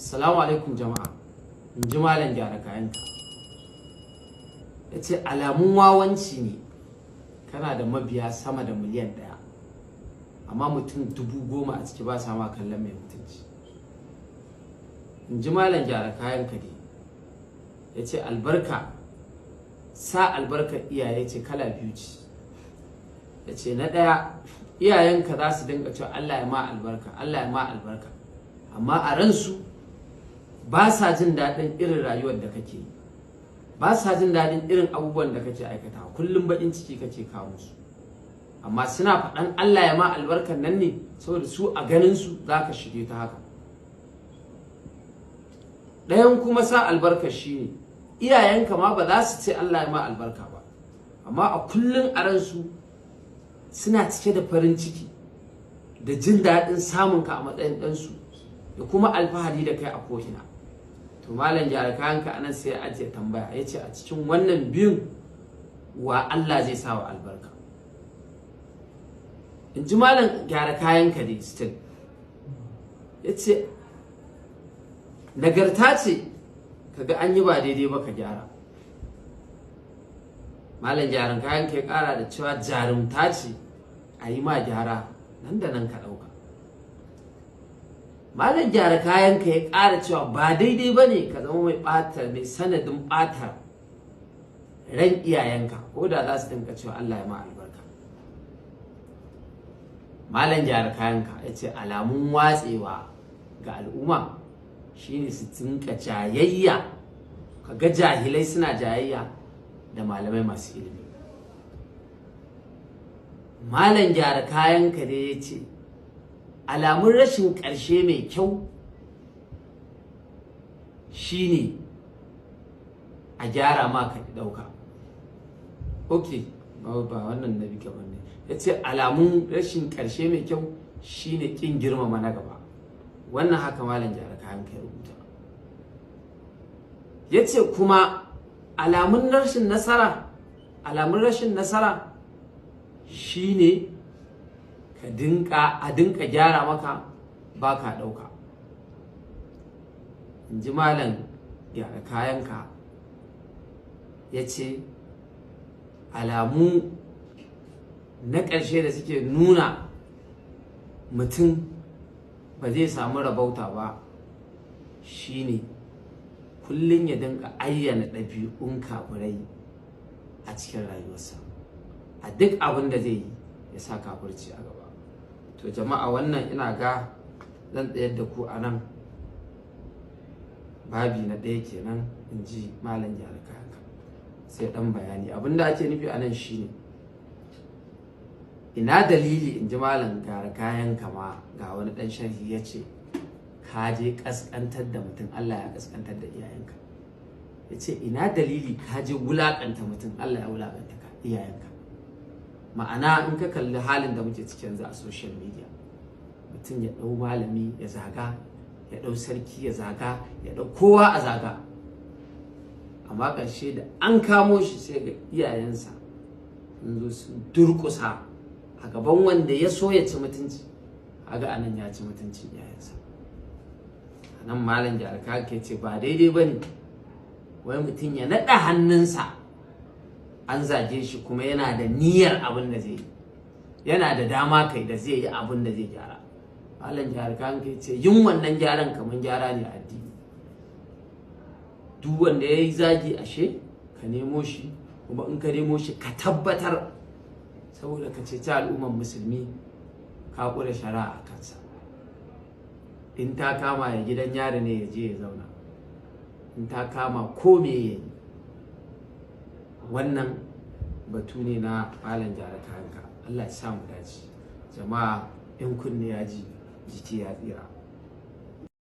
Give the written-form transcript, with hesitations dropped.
Assalamu alaikum jama'a, in ji malam gyara kayanka. Ya ce alamun wawanci ne kana da mabiya sama da 1 miliyan, amma mutum 10,000 a ciki ba sa ma kallon mai mutunci. In ji malam gyara kayanka dai, ya ce albarka, sa albarkar iyaye ce kala biyu ce. Ya ce na ɗaya, iyayenka za su dinga cewa "Allah ya ma albarka, Allah ya ma albarka", amma a ransu ba sa jin daɗin irin rayuwar da kake yi, ba sa jin daɗin irin abubuwan da kake aikata. Kullum baƙin ciki kake kawo musu, amma suna faɗan "Allah ya ma albarkan" nan ne saboda su a ganin su za ka shige ta haka. Ɗayan kuma sa albarka shine iyayenka ma ba za su ce "Allah ya ma albarka" ba, amma a kullum a ransu suna cike da farin ciki da jin daɗin samunka a matsayin ɗansu da kuma alfahari da kai a ko'ina. To, malam gyara kayanka anan sai ya ajiye tambaya, ya ce a cikin wannan biyun wa Allah zai sa wa albarka? In ji malam gyara kayanka dai still, ya ce nagarta ce kaga an yi ba daidai ba ka gyara. Malam gyaran kayan ka ya kara da cewa jarumta ce a yi ma gyara nan da nan ka ɗauka. Malam gyara kayan ka ya ƙara cewa ba daidai ba ne ka zama mai ɓata, mai sanadin ɓata ran iyayenka, ko da za su dinga cewa "Allah ya ma albarka". Malam gyara kayanka ya ce alamun watsewa ga al'umma shine su tinka jayayya, kaga jahilai suna jayayya da malamai masu ilimi. Malam gyara kayanka ne ya ce alamun rashin ƙarshe mai kyau shine a gyara ma ka ɗauka. Ok, ba wannan na bi gaban ne. Ya ce alamun rashin ƙarshe mai kyau shine ƙin girmama na gaba. Wannan haka malam gyara kayan ka ya rubuta. Ya ce kuma alamun rashin nasara shine ka dinka a dinka gyara maka ba ka ɗauka. In ji malam gyara kayanka, ya ce alamu na ƙarshe da suke nuna mutum ba zai samu rabauta ba shine kullum ya dinga ayyana ɗabi'un kafirai a cikin rayuwarsa, a duk abin da zai yi ya sa kafirci a gaba. To jama'a, wannan ina ga zan tsayar da ku a nan. Babi na ɗaya kenan, in ji malam gyara kayanka. Sai ɗan bayani, abin da ake nufi a nan shine ina dalili, in ji malam gyara kayan kama ga wani ɗan sharhi, ya ce ka je ƙasƙantar da mutum, Allah ya ƙasƙantar da iyayenka. Ya ce ina dalili ka je wulaƙanta mutum, Allah ya wulaƙanta ka iyayenka? Ma'ana, in ka kalli halin da muke ciki yanzu a social media, mutum ya ɗau malami ya zaga, ya ɗau sarki ya zaga, ya ɗau kowa a zaga, amma ƙarshe da an kamo shi sai ga iyayensa sun zo sun durƙusa a gaban wanda ya so ya ci mutunci. Kaga anan ya ci mutuncin iyayensa. Anan malam gyara ke ce ba daidai ba ne wai mutum ya naɗa hannunsa, an zage shi kuma yana da niyyar abin da zai yi, yana da dama kai da zai yi abin da zai gyara. Malam gyara ke ce yin wannan gyaran kamar gyara ne a addini. Duk wanda ya yi zagi, ashe ka nemo shi, kuma in ka nemo shi ka tabbatar, saboda ka ceci al'ummar musulmi, ka ƙure shari'a a kansa. In ta kama ya gidan yari ne, ya je ya zauna. In ta kama ko me ya yi. Wannan batu ne na malam gyara kayanka. Allah ya sa mu dace jama'a. In kunne ya ji, jiki ya tsira.